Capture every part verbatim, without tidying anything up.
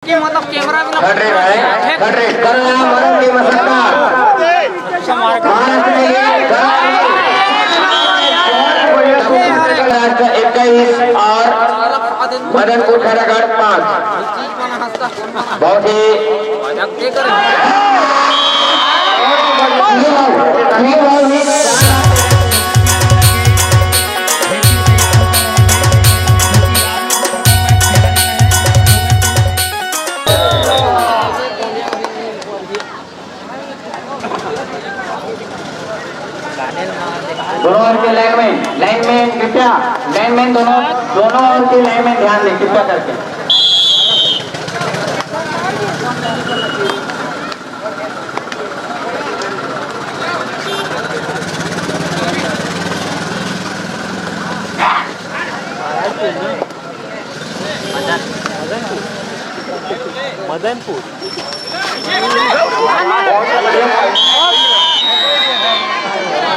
कि मतलब कैमरा भी ना हट रे भाई, हट रे। करुणा मरण की मशक्कत। महाराष्ट्र के लिए इक्कीस और मदनपुर खैरागढ़ पाँच। बहुत ही दोनों ओर के लाइनमैन, लाइनमैन कृपया, लाइनमैन दोनों, दोनों ओर के लाइनमैन ध्यान दें कृपया करके। मदनपुर।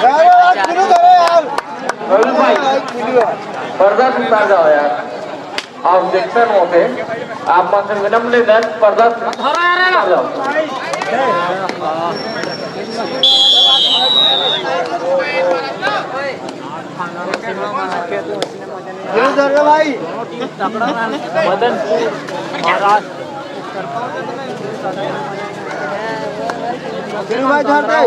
अरे यार, क्यों करे यार? अरुण भाई, पर्दा उतार जाओ यार। ऑब्जेक्शन होते, आप मन से विनम्र निवेदन, पर्दा उतार जाओ। गुरु धर रे भाई। मदनपुर, महाराष्ट्र। गुरु भाई धर दे।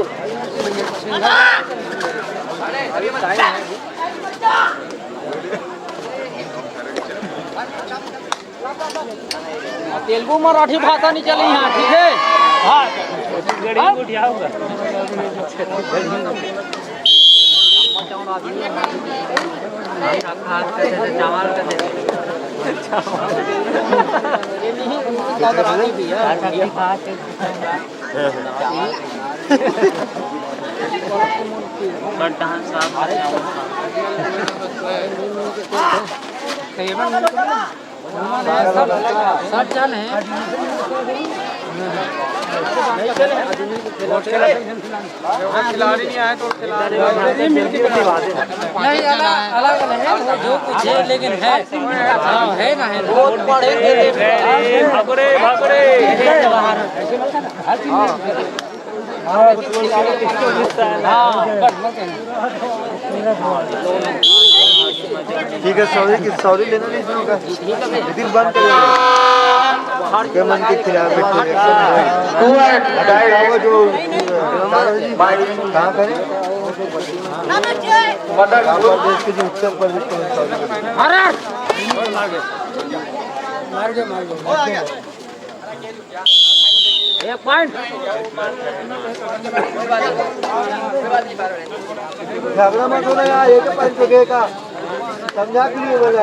तेलुगु मराठी भाषा नहीं चली यहाँ, ठीक है? हाँ, छत्तीसगढ़ी में उठिया होगा। सब, सब चल है। खिलाड़ी नहीं आए तो खिलाड़ी नहीं, अलग, अलग अलग है, वो जो कुछ है, लेकिन है। हाँ, है ना, है। बहुत पढ़े थे। भागो रे, भागो रे। ठीक है, सॉरी की सॉरी लेना नहीं इसमें का। दिल बंद कर। के मन के खिलाफ है, कोई एक्शन नहीं है। Two and वो जो कहाँ करे? मदन कहाँ पर देश के जो उत्तर प्रदेश के सॉरी। मार दे, मार दे। एक पॉइंट। झगड़ा मत होना यार, एक पॉइंट पे गए का। समझा के लिए बोला।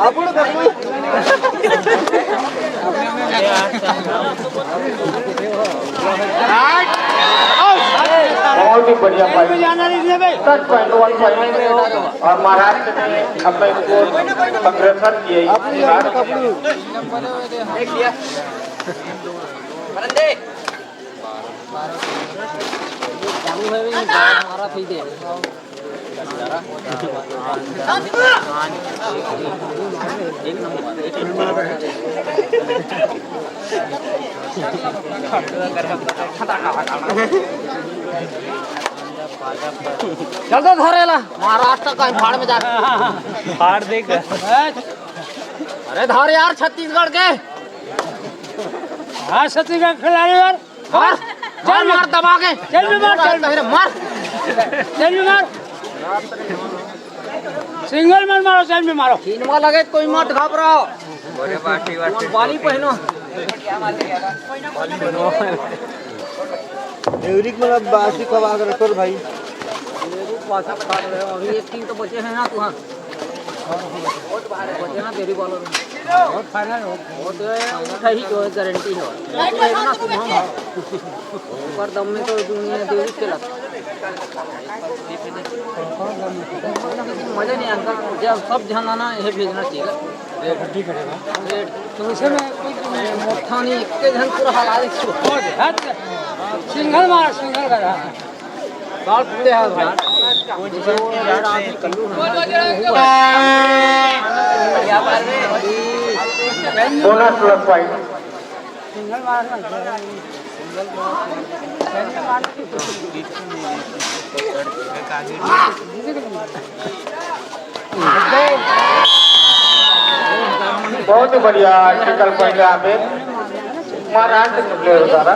आप लोग कर लो। बहुत ही बढ़िया point. Touch point, one point। और महाराष्ट्र ने अपना स्कोर अग्रसर किए। चल तो धरेला महाराष्ट्र का भाड़ में जा। फाड़ देगा। अरे धर यार छत्तीसगढ़ के। हाँ छत्तीसगढ़ खिलाड़ी यार। मार, मार, मार दबा के। चल भी मार, चल। अरे मार। चल भी मार। सिंगल में मारो, चल भी मारो। तीन में लगे कोई मत घबराओ। बाली पहनो। एवरिक मतलब बासी खवा के रखो रे भाई। पासा खा रहे हो, अभी एक टीम तो बचे हैं ना तुहां। बचे ना तेरी बॉलर। बहुत फाइनल हो। वो तो है, उठा ही तो गारंटी है। इतना शुभम है। ऊपर दम में तो दुनिया देवी खेला। मजा नहीं आता, जब सब ध्यान आना, ये भेजना चाहिए। रेड। तो उसे में कुछ मोठानी एक झन पूरा हला दे। सिंगल मार, सिंगल कर। शॉट पूरे हाथ भाई। Bonus plus point. बहुत ही बढ़िया टैकल पॉइंट यहाँ पे। महाराष्ट्र के प्लेयर सारा।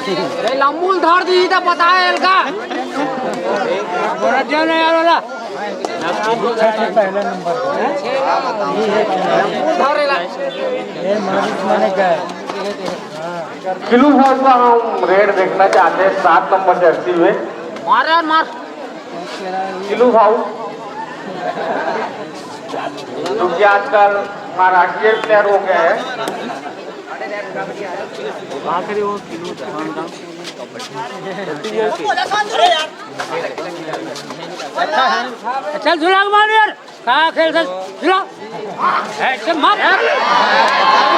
ए, लंबू ल धर दी त पता है एलका। बोला जाओ ना यार वाला। लंबू ल धर एला। किलू भाव का हम रेट देखना चाहते हैं, सात नंबर जर्सी में। मार यार, मार। किलू भाव, जो कि आजकल महाराष्ट्रीय प्लेयर हो गया है। चल, झुला के मार यार। का खेल से झुला। ऐसे मार यार।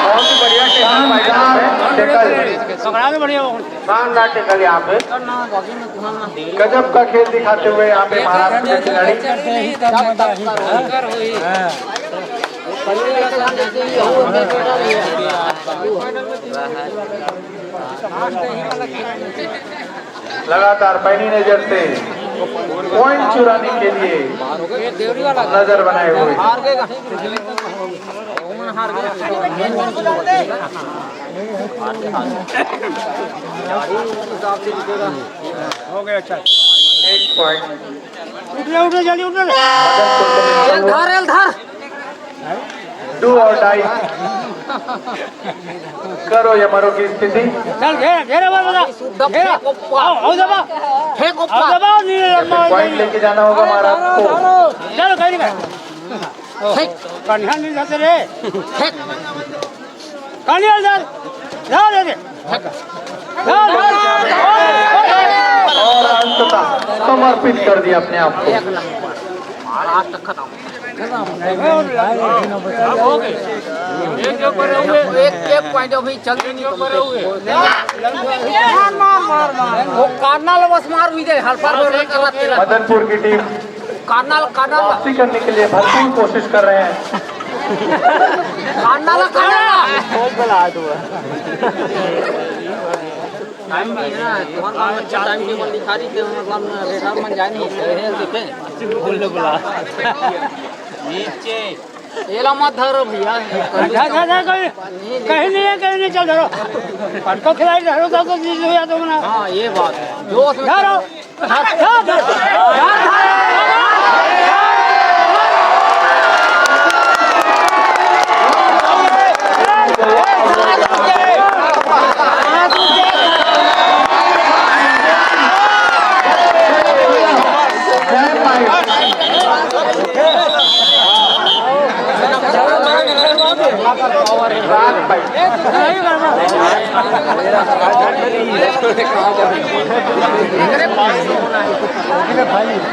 बहुत ही बढ़िया टैकल भाई साहब है, टैकल। पकड़ा भी बढ़िया वो। शानदार टैकल यहाँ पे। गजब का खेल दिखाते हुए यहाँ पे महाराष्ट्र के खिलाड़ी। लगातार पैनी नजर से पॉइंट चुराने के लिए नजर बनाए हुए। हो गया, चल। एक पॉइंट। उठ ले, उठ ले, जल्दी उठ ले। एल धर, एल धर। डू और डाई। करो या मरो की स्थिति। चल, घेरा, घेरा, बार बता। घेरा। आओ, आओ, दबा। फेंक ऊपर। आओ, दबा, नहीं, लम्बा हो पॉइंट जाएगी। लेके जाना होगा महाराज को। चलो, कहीं नहीं। फेंक। कन्हा नहीं जाते रे। फेंक। काली आल धर, धर दे। धर, धर। और अंततः समर्पित कर दिया अपने आप को। लास्ट खत्म। एक, एक पॉइंट अभी चल रही नहीं। वो कान्हा ला बस मार हुई दे, हल्फा कर रहा तेरा। मदनपुर की टीम कान्हा ला, कान्हा ला। वापसी करने के लिए भरपूर कोशिश कर रहे हैं। कान्हा ला, कान्हा ला। टाइम भी है ना, तुम्हारे पास अच्छा टाइम टेबल दिखा रही थी, मतलब, रेडर मन जाए नहीं, बोल लो, बुला। नीचे। एला मत धरो भैया। धर, धर, धर, कहीं, कहीं नहीं है, कहीं नहीं, चल धरो। पटको खिलाई धरो तो, तो चीज हो जाता ना। हाँ, ये बात है। जोश में धरो। धर, धर, धर।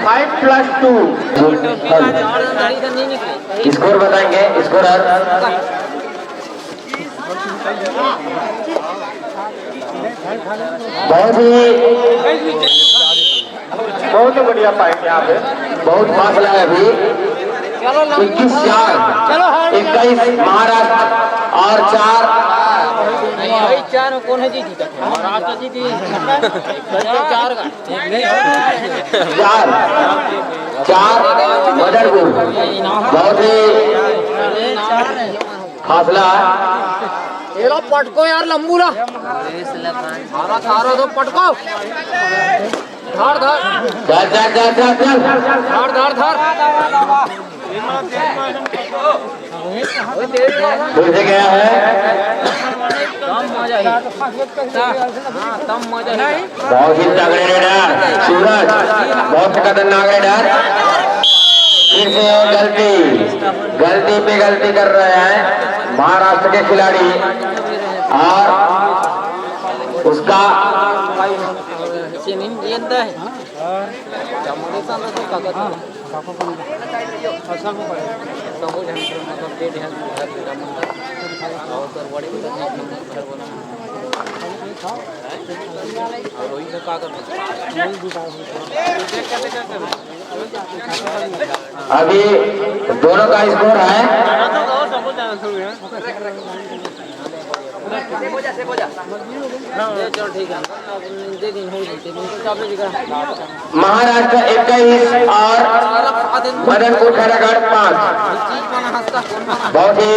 Five plus two. Score बताएंगे, scorer। बहुत ही, बहुत ही बढ़िया पॉइंट यहाँ पे। बहुत फासला है अभी। इक्कीस चार, इक्कीस महाराष्ट्र और चार, भाई, चार में कौन है जी जीता? महाराष्ट्र जी थी। चार का। चार, चार मदनपुर। बहुत ही फासला है। एला पटको यार, लंबू ला। थारा, थारा तो पटको। धर, धर। चल, चल, चल, चल, चल। धर, धर, धर। फिर से गया है। कम मजा ही। हाँ, कम मजा ही। बहुत ही तगड़े रेडर सूरज, बहुत खतरनाक रेडर। फिर से गलती, गलती पे गलती कर रहे हैं महाराष्ट्र के खिलाड़ी। और उसका अभी दोनों का स्कोर है। महाराष्ट्र इक्कीस और मदनपुर खैरागढ़ पाँच। बहुत ही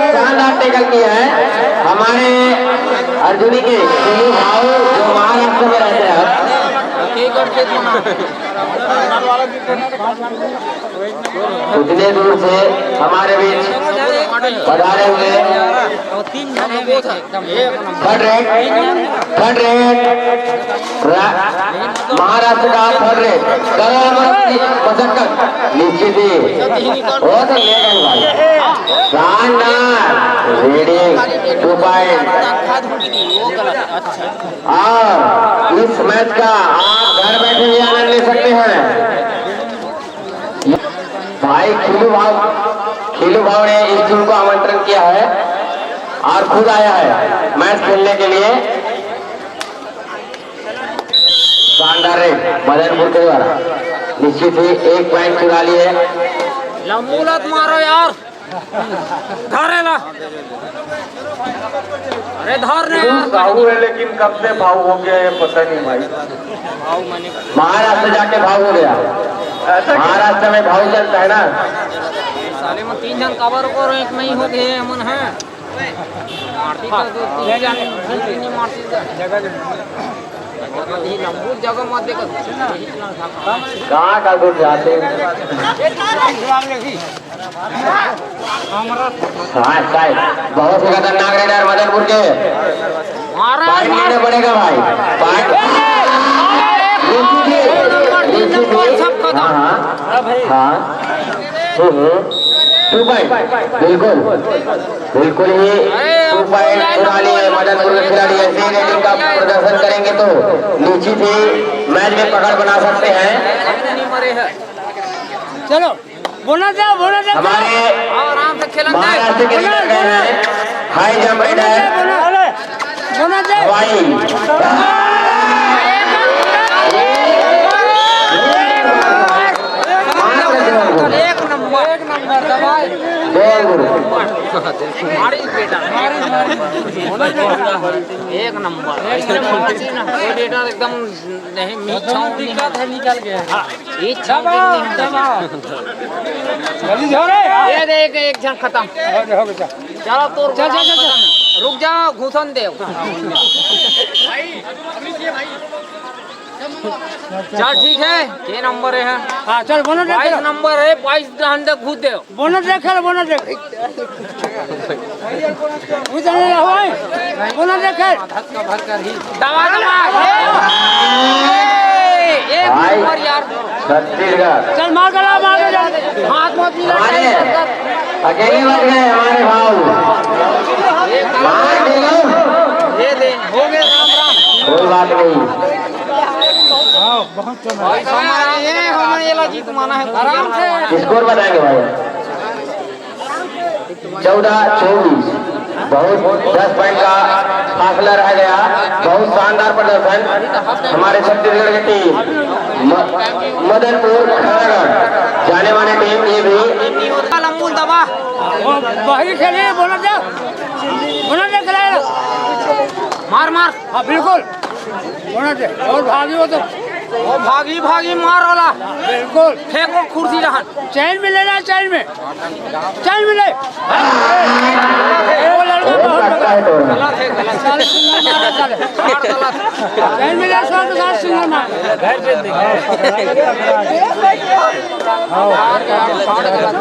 शानदार टैकल किया है हमारे अर्जुनी के शिलू भाऊ, जो महाराष्ट्र में रहते हैं। उतने दूर से हमारे बीच पधारे हुए third rate, third rate, Maharashtra का थर्ड रेट, करोड़ मशक्कत निश्चित ही हो सकते हैं भाई। शानदार रीडिंग टू पॉइंट। और इस मैच का आप घर बैठे भी आनंद ले सकते हैं। भाई खिलू भाव, खिलू भाव ने इस टीम को आमंत्रण किया है और खुद आया है मैच खेलने के लिए। शानदार रेड मदनपुर के द्वारा निश्चित ही एक पॉइंट चुरा लिए। लंबू लत मारो यार, धरे ला। अरे धर ने यार। भाऊ है, लेकिन कब से भाऊ हो गया, ये पता नहीं भाई। महाराष्ट्र जाके भाऊ हो गया। ऐसा क्या? महाराष्ट्र में भाऊ चलता है ना। साले में तीन जन काबर को एक नहीं होते हैं, हमन है। मारती तो दो तीन जन, तीन जन मारती तो। जगह नहीं, लंबू जगह मत देखो। कहाँ का गुट जाते हैं? हाँ, साहब, बहुत ही खतरनाक रेडर मदनपुर के। मारा, पॉइंट मारा। लेना पड़ेगा भाई, पॉइंट। नंबर, तीन नंबर, सब खत्म। हाँ, हाँ, हाँ। हम्म, हम्म। टू पॉइंट, बिल्कुल, बिल्कुल ही अरे, टू पॉइंट चुरा लिए मदनपुर के खिलाड़ी। ऐसे ही रेटिंग का प्रदर्शन करेंगे तो निश्चित ही मैच में पकड़ बना सकते हैं। चलो। बोनस दे, बोनस दे। हमारे आराम से खेलन दे। महाराष्ट्र के लीडर गए हैं, हाई जंप रेडर। बोनस दे। हवाई। एक नंबर, एक नंबर, दबाई। दो अंगुर। मारी बेटा, मारी, मारी। एक नंबर। कोई बेटा एकदम नहीं, मीठ छाँव नहीं। दिक्कत है, निकल गया। हाँ, मीठ छाँव दबा, नहीं। दबा। जल्दी जाओ रे। ये दे, एक, एक जन खत्म। हो गया, हो गया। चलो, तोर चल, चल, चल, चल। खत्म। रुक जाओ, घुसन दे। चल, ठीक है। के नंबर है? हाँ, चल, बोनस दे, बाईस चल। नंबर है, बाईस डंडे घुस दे। बोनस देखे, बोनस देखे। वो जाने ला भाई। बोनस देखे। दबा, दबा। ए, एक भाई, नंबर यार। छत्तीसगढ़। चल, मार गला, मार गला। हाथ मत मिला। हमारे अकेले बच गए हमारे भाव। मार दियो। दे दे। हो गए, राम राम। कोई बात नहीं। भाई, हमारा ये, हमारा ये ला जीत माना है। आराम से। स्कोर बताएंगे भाई। चौदह चौबीस, बहुत दस पॉइंट का फासला रह गया। बहुत शानदार प्रदर्शन हमारे छत्तीसगढ़ की टीम म-, मदनपुर खैरागढ़, जाने माने टीम ये भी। लम्बू दबा। वो बाहरी खेले, बोनस दे। बोनस दे, खिलाए ला। मार, मार। हाँ, बिल्कुल। बोनस दे। और भागी वो तो। वो भागी, भागी मार वाला। बिल्कुल। फेंको कुर्सी रहन। चैन में लेना, चैन में। चैन में ले। वो लड़का बहुत बड़ा। साले सिंगल मारा, साले। चैन में ले, साले, साले सिंगल मार।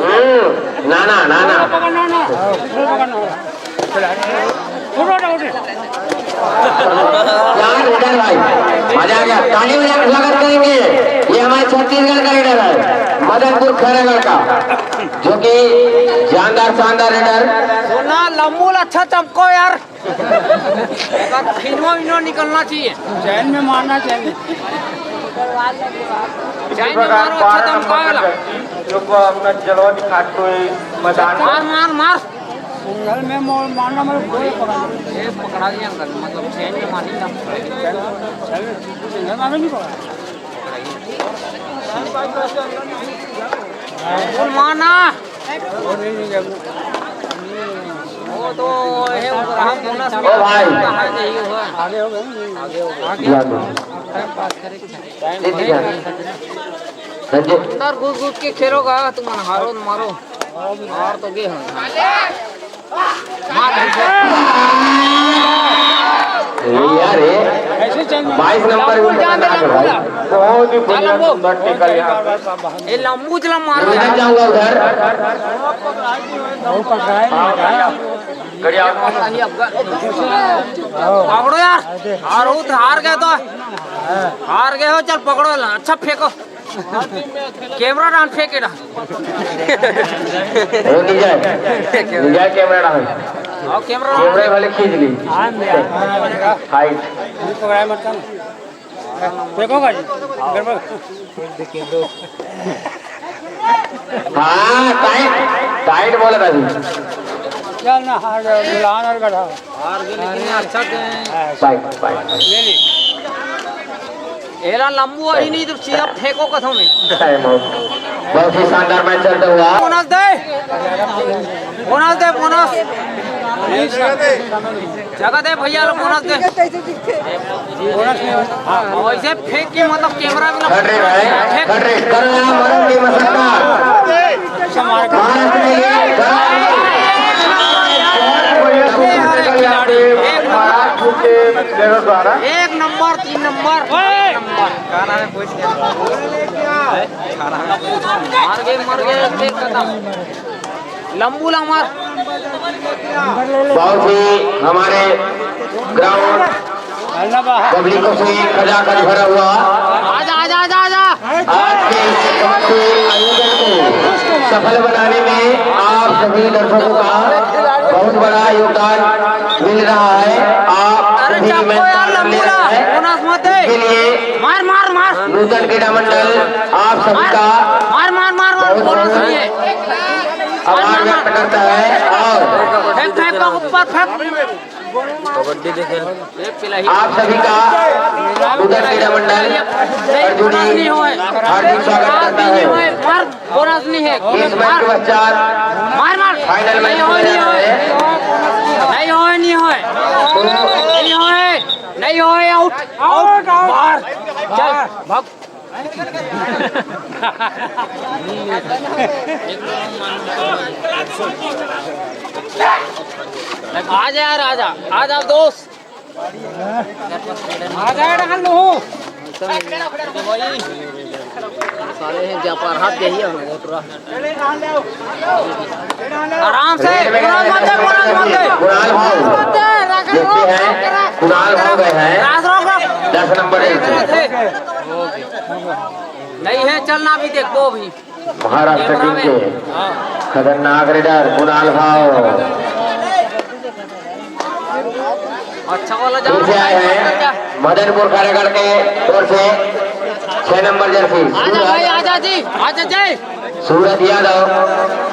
हम्म, ना, ना, ना, ना। पकड़ना, ना। क्या लीडर भाई, मजा आ गया। ताली बजा के स्वागत करेंगे। ये हमारे छत्तीसगढ़ का लीडर है, मदनपुर खैरागढ़ का, जो कि जानदार शानदार लीडर। सोना लम्बू अच्छा चमको यार। खिनवा विनवा निकलना चाहिए। चैन में मारना चाहिए। इसी प्रकार बारह नंबर का जर्सी जो को अपना जलवा दिखाते हुए मैदान में मार, मार, मार। सिंगल में मोड़ मारना, मेरे गोल पकड़। ये पकड़ा दिया अंकल, मतलब चैन में मारी ना। सिंगल मारना नहीं पकड़ा। गोल मारना। वो तो है, वो रहा बोनस में। ओ भाई। कहाँ गई हुआ? आगे हो गए। आगे हो गए। दे दिया। संजय। अंदर घुस घुस के खेलोगा तुम, हारो न मारो। हार तो गे हो। मार। ए यार, ए। बाईस नंबर भी लंबू जान दे, खतरनाक है लंबू भाई। ला। बहुत ही बढ़िया, लंबू। सुंदर टैकल यहाँ पे। ए, लंबू चला मार। मैं जाऊंगा उधर। वो पकड़ा है नहीं क्या? गड़िया। पकड़ो यार। हार हो तो हार गए तो। हार गए हो, चल पकड़ो ना। अच्छा फेंको। कैमरा डाल फेंके ना। वो नहीं जाए। नहीं जाए कैमरा डाल। आओ कैमरा डाल। कैमरा वाले खींच ली। हाइट। फेंकोगा जी। गड़बड़। हाँ, टाइट, टाइट बोला था जी। चल ना, हार गया, मिलान और गधा। हार गए, लेकिन ये अच्छा से टाइट, टाइट। ले ली। एला लंबू आई नहीं तो सीधा फेंको कथों में। Time out. बहुत ही शानदार मैच चलता हुआ। बोनस दे, बोनस दे, बोनस। जगह दे भैया, लो बोनस दे। वैसे फेंक के मतलब कैमरा में ना खड़े रहे, फेंक। खड़े, करुणा मरण की मसक्कत। महाराष्ट्र के लिए एक नंबर, तीन नंबर, एक नंबर। मार गए, मर गए, एक, एक खत्म। लंबू ला मार। बहुत ही हमारे ग्राउंड पब्लिकों से खचाखच भरा हुआ। आजा, आजा, आजा, आजा। आज के इस कबड्डी आयोजन को सफल बनाने में आप सभी दर्शकों का बहुत बड़ा योगदान मिल रहा है। आप अरे सभी में चापो यार, लंबू ला। बोनस मत दे। इसके लिए मार, मार, मार। नूतन क्रीड़ा मंडल आप सभी मार, का मार, मार, मार, मार, बहुत बोनस बहुत नहीं है। आभार व्यक्त करता है और फेंक, फेंक, फेंक, ऊपर फेंक। कबड्डी देखे। आप सभी का नूतन क्रीड़ा मंडल अर्जुनी हार्दिक स्वागत करता है। मार, बोनस नहीं है। इस मैच के पश्चात मार, मार। फाइनल मैच नहीं होए, नहीं होए। नहीं होए, नहीं होए। नहीं होए, आउट, आउट। मार। चल, भाग। आ जा यार, आ जा, आ जा दोस्त। आ जा यार, आ लो। साले हैं, जा पर हाथ गई है, पूरा। आराम से, कुणाल मत दे, कुणाल मत दे। कुणाल भाव। कुणाल मत दे, रख, देखते हैं, कुणाल भाव गए हैं। राज रोक, रोक। दस नंबर है। नहीं है, चलना भी देखो अभी। महाराष्ट्र टीम के खतरनाक रेडर कुणाल भाव। अच्छा वाला जा फिर से आए हैं मदनपुर कार्यगढ़ के ओर से छह नंबर जर्सी आजा भाई, सूरज, आजा जी, आजा जय। सूरज यादव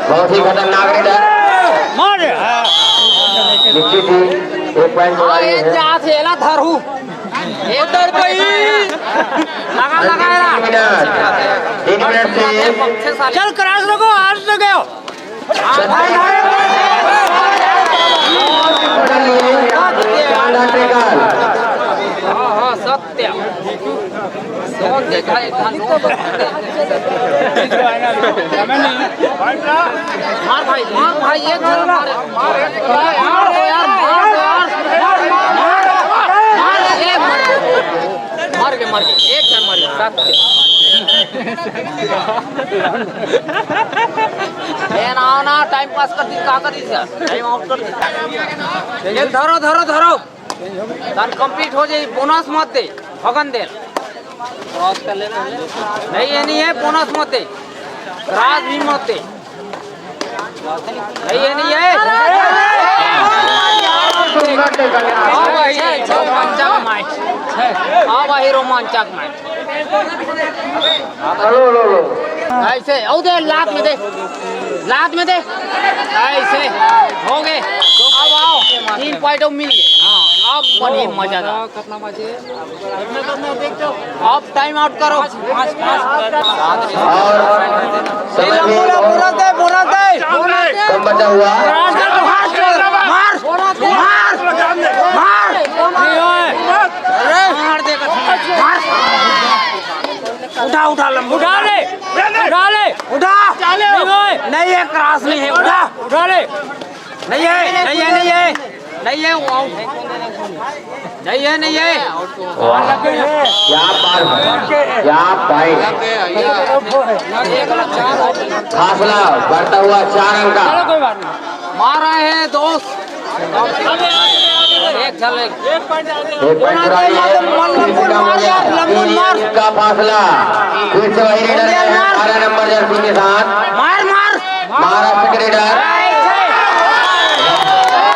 बहुत ही खतरनाक रेडर। मार। निश्चित ही एक पॉइंट हाँ, ये है। जा थेला धरू। उधर भाई। लगा, लगा, लगा। तीन मिनट, तीन मिनट से चल, क्रॉस रखो, आज तो गयो। हाँ, हाँ, सत्य। कौन देखा एक घंटा? मार भाई, मार भाई, ये चल मार। मार दो यार, मार दो यार। मार, मार, मार, एक मार। मर गए, मर गए। एक जन मर गया, सात के। ए, ना, ना, टाइम पास कर दी, का कर दी यार? टाइम आउट कर दी। ये धरो, धरो, धरो। Turn complete हो जाए, बोनस मत दे, भगन दे। क्रॉस कर लेना है। नहीं, ये नहीं है, बोनस मत दे, राज भी मत दे। नहीं, ये नहीं है। हाँ भाई, रोमांचक मैच। हाँ भाई, रोमांचक मैच। Hello, hello, hello. ऐसे, ओ दे, लात में दे, लात में दे, ऐसे, हो गए। अब आओ, तीन पॉइंट मिल गए। हाँ, अब बढ़िया मजा था। अब टाइम आउट करो। और समय भी बहुत कम बचा हुआ। मार, मार, मार, मार। उठा, उठा, लंबू। उठा ले, उठा ले। उठा। नहीं होए। नहीं है, क्रॉस नहीं है, उठा। उठा ले। नहीं है, नहीं है, नहीं है। नहीं है, वो आउट है। नहीं है, नहीं है। वाह। क्या बात है, क्या बात। फासला बढ़ता हुआ चार अंक का। चलो, कोई बात नहीं। मारा है दोस्त। एक झलक। एक पॉइंट चुरा लिया है। लंबू मार यार, लंबू मार। का फासला फिर से वही रेडर है, बारह नंबर जर्सी के साथ। मार, मार। महाराष्ट्र के रेडर।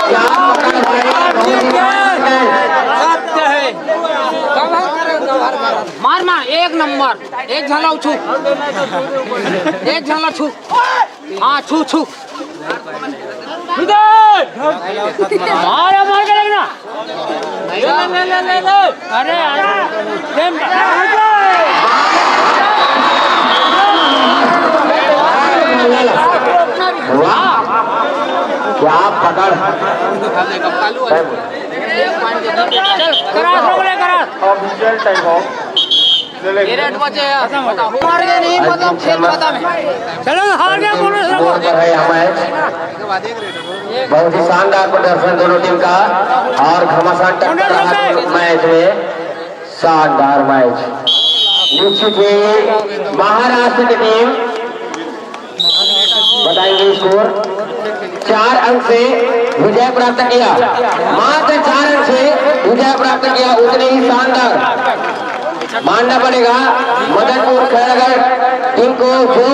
क्या पकड़ है, बहुत ही जबरदस्त है। मार, मार, एक नंबर। एक झाला उछू। एक झाला छू। हाँ, छू, छू। मार, मार के लगना। ले, ले, ले, ले, ले। अरे, अरे। वाह, क्या पकड़। चल, करा, रोक ले, करा। Official time of. मिनट बचे हैं। मार के नहीं, मतलब, खेल खत्म है। चलो, हार गया, बोनस रखो। स्कोर पर है यह मैच। बहुत ही शानदार प्रदर्शन दोनों टीम का और घमासान टक्कर रहा मैच में। शानदार मैच। निश्चित ही महाराष्ट्र की टीम बताएंगे स्कोर। चार अंक से विजय प्राप्त किया, मात्र चार अंक से विजय प्राप्त किया, उतने ही शानदार मानना पड़ेगा मदनपुर खैरागढ़ टीम को, जो